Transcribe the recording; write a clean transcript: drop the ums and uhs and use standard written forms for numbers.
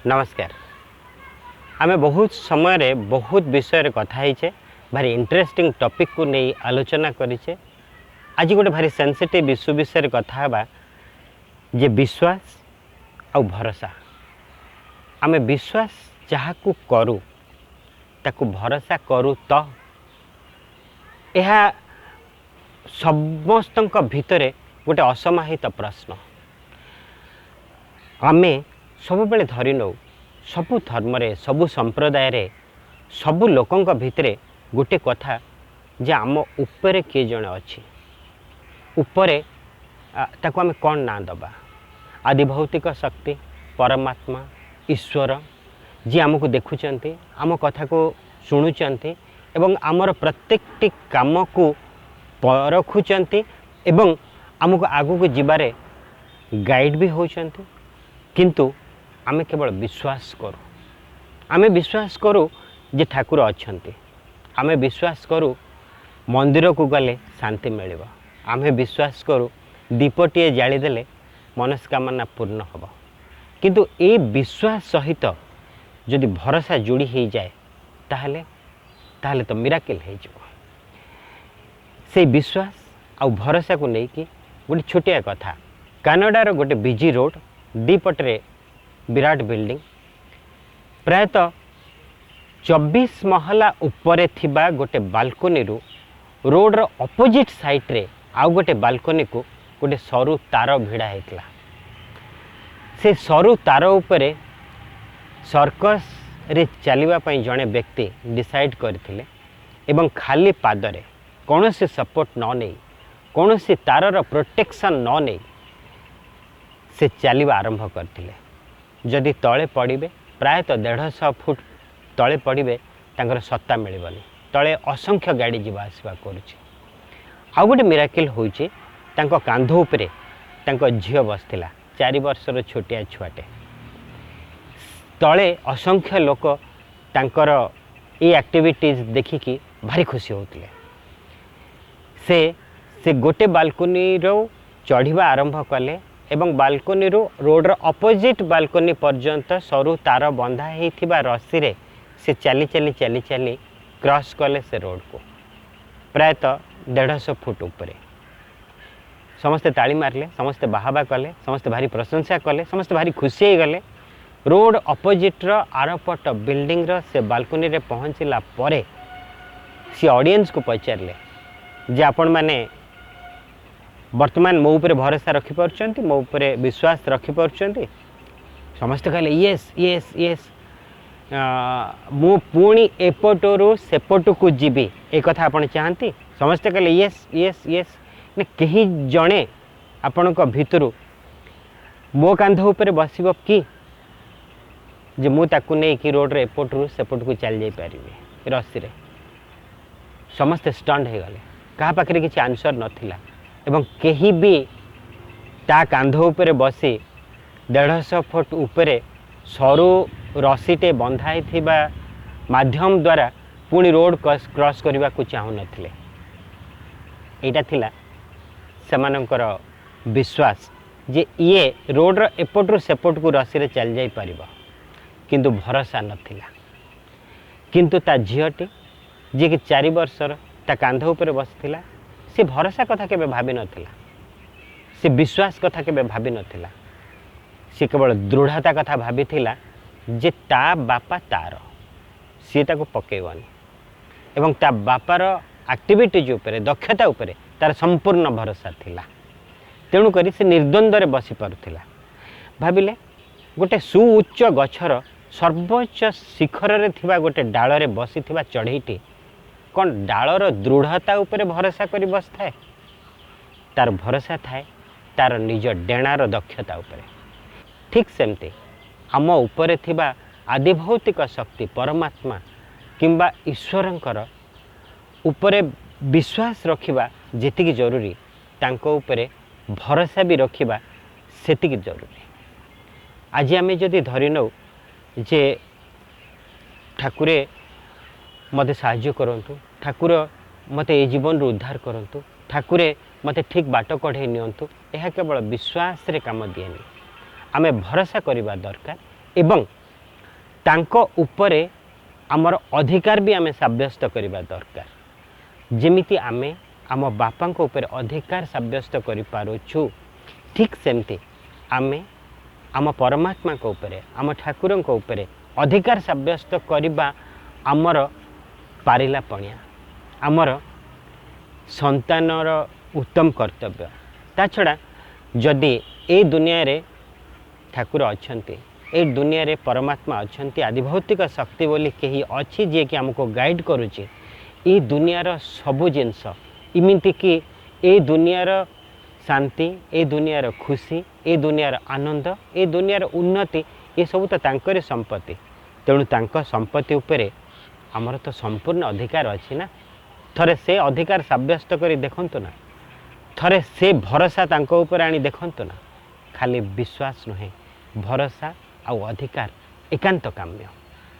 ନମସ୍କାର। ଆମେ ବହୁତ ସମୟରେ ବହୁତ ବିଷୟରେ କଥା ହେଇଛେ, ଭାରି ଇଣ୍ଟରେଷ୍ଟିଂ ଟପିକ୍କୁ ନେଇ ଆଲୋଚନା କରିଛେ। ଆଜି ଗୋଟେ ଭାରି ସେନ୍ସିଟିଭ୍ ଇସ୍ୟୁ ବିଷୟରେ କଥା ହେବା ଯେ ବିଶ୍ୱାସ ଆଉ ଭରସା। ଆମେ ବିଶ୍ୱାସ ଯାହାକୁ କରୁ, ତାକୁ ଭରସା କରୁ ତ? ଏହା ସମସ୍ତଙ୍କ ଭିତରେ ଗୋଟେ ଅସମାହିତ ପ୍ରଶ୍ନ। ଆମେ ସବୁବେଳେ ଧରି ନେଉ, ସବୁ ଧର୍ମରେ, ସବୁ ସମ୍ପ୍ରଦାୟରେ, ସବୁ ଲୋକଙ୍କ ଭିତରେ ଗୋଟେ କଥା ଯେ ଆମ ଉପରେ କିଏ ଜଣେ ଅଛି। ଉପରେ ତାକୁ ଆମେ କ'ଣ ନାଁ ଦେବା? ଆଦି ଭୌତିକ ଶକ୍ତି, ପରମାତ୍ମା, ଈଶ୍ୱର, ଯିଏ ଆମକୁ ଦେଖୁଛନ୍ତି, ଆମ କଥାକୁ ଶୁଣୁଛନ୍ତି ଏବଂ ଆମର ପ୍ରତ୍ୟେକଟି କାମକୁ ପରଖୁଛନ୍ତି ଏବଂ ଆମକୁ ଆଗକୁ ଯିବାରେ ଗାଇଡ଼ ବି ହେଉଛନ୍ତି। କିନ୍ତୁ ଆମେ କେବଳ ବିଶ୍ୱାସ କରୁ। ଆମେ ବିଶ୍ୱାସ କରୁ ଯେ ଠାକୁର ଅଛନ୍ତି। ଆମେ ବିଶ୍ୱାସ କରୁ ମନ୍ଦିରକୁ ଗଲେ ଶାନ୍ତି ମିଳିବ। ଆମେ ବିଶ୍ୱାସ କରୁ ଦୀପଟିଏ ଜାଳିଦେଲେ ମନସ୍କାମନା ପୂର୍ଣ୍ଣ ହେବ। କିନ୍ତୁ ଏଇ ବିଶ୍ୱାସ ସହିତ ଯଦି ଭରସା ଯୋଡ଼ି ହେଇଯାଏ, ତାହେଲେ ତ ମିରାକିଲ୍ ହେଇଯିବ। ସେଇ ବିଶ୍ୱାସ ଆଉ ଭରସାକୁ ନେଇକି ଗୋଟେ ଛୋଟିଆ କଥା। କାନାଡ଼ାର ଗୋଟେ ବିଜି ରୋଡ଼, ଦୁଇ ପଟରେ ବିରାଟ ବିଲ୍ଡିଂ, ପ୍ରାୟତଃ 24 ମହଲା ଉପରେ ଥିବା ଗୋଟେ ବାଲକୋନିରୁ ରୋଡ଼ର ଅପୋଜିଟ୍ ସାଇଡ଼୍ରେ ଆଉ ଗୋଟେ ବାଲକୋନିକୁ ଗୋଟେ ସରୁ ତାର ଭିଡ଼ା ହେଇଥିଲା। ସେ ସରୁ ତାର ଉପରେ ସର୍କସରେ ଚାଲିବା ପାଇଁ ଜଣେ ବ୍ୟକ୍ତି ଡିସାଇଡ଼୍ କରିଥିଲେ ଏବଂ ଖାଲି ପାଦରେ, କୌଣସି ସପୋର୍ଟ ନ ନେଇ, କୌଣସି ତାରର ପ୍ରୋଟେକ୍ସନ୍ ନ ନେଇ ସେ ଚାଲିବା ଆରମ୍ଭ କରିଥିଲେ। ଯଦି ତଳେ ପଡ଼ିବେ, ପ୍ରାୟତଃ 150 ଫୁଟ ତଳେ ପଡ଼ିବେ, ତାଙ୍କର ସତ୍ତା ମିଳିବନି। ତଳେ ଅସଂଖ୍ୟ ଗାଡ଼ି ଯିବା ଆସିବା କରୁଛି। ଆଉ ଗୋଟେ ମିରାକିଲ୍ ହେଉଛି, ତାଙ୍କ କାନ୍ଧ ଉପରେ ତାଙ୍କ ଝିଅ ବସିଥିଲା, 4 ବର୍ଷର ଛୋଟିଆ ଛୁଆଟେ। ତଳେ ଅସଂଖ୍ୟ ଲୋକ ତାଙ୍କର ଏଇ ଆକ୍ଟିଭିଟିଜ୍ ଦେଖିକି ଭାରି ଖୁସି ହେଉଥିଲେ। ସେ ଗୋଟେ ବାଲକୋନିରୁ ଚଢ଼ିବା ଆରମ୍ଭ କଲେ ଏବଂ ବାଲକୋନିରୁ ରୋଡ଼ର ଅପୋଜିଟ୍ ବାଲକୋନି ପର୍ଯ୍ୟନ୍ତ ସରୁ ତାର ବନ୍ଧା ହେଇଥିବା ରସିରେ ସେ ଚାଲି ଚାଲି ଚାଲି ଚାଲି କ୍ରସ୍ କଲେ ସେ ରୋଡ଼କୁ, ପ୍ରାୟତଃ 150 ଫୁଟ ଉପରେ। ସମସ୍ତେ ତାଳି ମାରିଲେ, ସମସ୍ତେ ବାହାବା କଲେ, ସମସ୍ତେ ଭାରି ପ୍ରଶଂସା କଲେ, ସମସ୍ତେ ଭାରି ଖୁସି ହେଇଗଲେ। ରୋଡ଼ ଅପୋଜିଟ୍ର ଆରପଟ ବିଲ୍ଡିଂର ସେ ବାଲକୋନିରେ ପହଞ୍ଚିଲା ପରେ ସିଏ ଅଡ଼ିଏନ୍ସକୁ ପଚାରିଲେ ଯେ ଆପଣମାନେ ବର୍ତ୍ତମାନ ମୋ ଉପରେ ଭରସା ରଖିପାରୁଛନ୍ତି, ମୋ ଉପରେ ବିଶ୍ୱାସ ରଖିପାରୁଛନ୍ତି? ସମସ୍ତେ କହିଲେ, ୟେସ୍, ୟେସ୍, ୟେସ୍। ମୁଁ ପୁଣି ଏପଟରୁ ସେପଟକୁ ଯିବି, ଏ କଥା ଆପଣ ଚାହାନ୍ତି? ସମସ୍ତେ କହିଲେ, ୟେସ୍, ୟେସ୍, ୟେସ୍। ନା, କେହି ଜଣେ ଆପଣଙ୍କ ଭିତରୁ ମୋ କାନ୍ଧ ଉପରେ ବସିବ କି, ଯେ ମୁଁ ତାକୁ ନେଇକି ରୋଡ଼ରେ ଏପଟରୁ ସେପଟକୁ ଚାଲି ଯାଇପାରିବି ରସିରେ? ସମସ୍ତେ ଷ୍ଟଣ୍ଡ ହେଇଗଲେ। କାହା ପାଖରେ କିଛି ଆନ୍ସର୍ ନଥିଲା ଏବଂ କେହି ବି ତା କାନ୍ଧ ଉପରେ ବସି 150 ଫୁଟ ଉପରେ ସରୁ ରସିଟେ ବନ୍ଧା ହେଇଥିବା ମାଧ୍ୟମ ଦ୍ୱାରା ପୁଣି ରୋଡ଼ କ୍ରସ୍ କରିବାକୁ ଚାହୁଁନଥିଲେ। ଏଇଟା ଥିଲା ସେମାନଙ୍କର ବିଶ୍ୱାସ ଯେ ଇଏ ରୋଡ଼ର ଏପଟରୁ ସେପଟକୁ ରସିରେ ଚାଲି ଯାଇପାରିବ, କିନ୍ତୁ ଭରସା ନଥିଲା। କିନ୍ତୁ ତା ଝିଅଟି, ଯିଏକି 4 ବର୍ଷର, ତା କାନ୍ଧ ଉପରେ ବସିଥିଲା, ସେ ଭରସା କଥା କେବେ ଭାବିନଥିଲା, ସେ ବିଶ୍ୱାସ କଥା କେବେ ଭାବିନଥିଲା। ସେ କେବଳ ଦୃଢ଼ତା କଥା ଭାବିଥିଲା ଯେ ତା ବାପା ତାର, ସିଏ ତାକୁ ପକେଇବନି, ଏବଂ ତା ବାପାର ଆକ୍ଟିଭିଟିଜ୍ ଉପରେ, ଦକ୍ଷତା ଉପରେ ତାର ସମ୍ପୂର୍ଣ୍ଣ ଭରସା ଥିଲା। ତେଣୁକରି ସେ ନିର୍ଦ୍ୱନ୍ଦ୍ୱରେ ବସିପାରୁଥିଲା। ଭାବିଲେ, ଗୋଟେ ସୁଉଚ୍ଚ ଗଛର ସର୍ବୋଚ୍ଚ ଶିଖରରେ ଥିବା ଗୋଟେ ଡାଳରେ ବସିଥିବା ଚଢ଼େଇଟି କ'ଣ ଡାଳର ଦୃଢ଼ତା ଉପରେ ଭରସା କରି ବସିଥାଏ? ତାର ଭରସା ଥାଏ ତାର ନିଜ ଡେଣାର ଦକ୍ଷତା ଉପରେ। ଠିକ୍ ସେମିତି ଆମ ଉପରେ ଥିବା ଆଦିଭୌତିକ ଶକ୍ତି, ପରମାତ୍ମା କିମ୍ବା ଈଶ୍ୱରଙ୍କର ଉପରେ ବିଶ୍ୱାସ ରଖିବା ଯେତିକି ଜରୁରୀ, ତାଙ୍କ ଉପରେ ଭରସା ବି ରଖିବା ସେତିକି ଜରୁରୀ। ଆଜି ଆମେ ଯଦି ଧରି ନେଉ ଯେ ଠାକୁରେ ମୋତେ ସାହାଯ୍ୟ କରନ୍ତୁ, ଠାକୁର ମୋତେ ଏ ଜୀବନରୁ ଉଦ୍ଧାର କରନ୍ତୁ, ଠାକୁରେ ମୋତେ ଠିକ୍ ବାଟ କଢ଼େଇ ନିଅନ୍ତୁ, ଏହା କେବଳ ବିଶ୍ୱାସରେ କାମ ଦିଏନି। ଆମେ ଭରସା କରିବା ଦରକାର ଏବଂ ତାଙ୍କ ଉପରେ ଆମର ଅଧିକାର ବି ଆମେ ସାବ୍ୟସ୍ତ କରିବା ଦରକାର। ଯେମିତି ଆମେ ଆମ ବାପାଙ୍କ ଉପରେ ଅଧିକାର ସାବ୍ୟସ୍ତ କରିପାରୁଛୁ, ଠିକ୍ ସେମିତି ଆମେ ଆମ ପରମାତ୍ମାଙ୍କ ଉପରେ, ଆମ ଠାକୁରଙ୍କ ଉପରେ ଅଧିକାର ସାବ୍ୟସ୍ତ କରିବା ଆମର ପାରିଲା ପଣିଆ, ଆମର ସନ୍ତାନର ଉତ୍ତମ କର୍ତ୍ତବ୍ୟ। ତା ଛଡ଼ା ଯଦି ଏ ଦୁନିଆରେ ଠାକୁର ଅଛନ୍ତି, ଏ ଦୁନିଆରେ ପରମାତ୍ମା ଅଛନ୍ତି, ଆଦିଭୌତିକ ଶକ୍ତି ବୋଲି କେହି ଅଛି ଯିଏକି ଆମକୁ ଗାଇଡ଼ କରୁଛି, ଏ ଦୁନିଆର ସବୁ ଜିନିଷ, ଏମିତିକି ଏ ଦୁନିଆର ଶାନ୍ତି, ଏ ଦୁନିଆର ଖୁସି, ଏ ଦୁନିଆର ଆନନ୍ଦ, ଏ ଦୁନିଆର ଉନ୍ନତି, ଏସବୁ ତ ତାଙ୍କରି ସମ୍ପତ୍ତି। ତେଣୁ ତାଙ୍କ ସମ୍ପତ୍ତି ଉପରେ ଆମର ତ ସମ୍ପୂର୍ଣ୍ଣ ଅଧିକାର ଅଛି ନା। ଥରେ ସେ ଅଧିକାର ସାବ୍ୟସ୍ତ କରି ଦେଖନ୍ତୁ ନା, ଥରେ ସେ ଭରସା ତାଙ୍କ ଉପରେ ଆଣି ଦେଖନ୍ତୁ ନା। ଖାଲି ବିଶ୍ୱାସ ନୁହେଁ, ଭରସା ଆଉ ଅଧିକାର ଏକାନ୍ତ କାମ୍ୟ।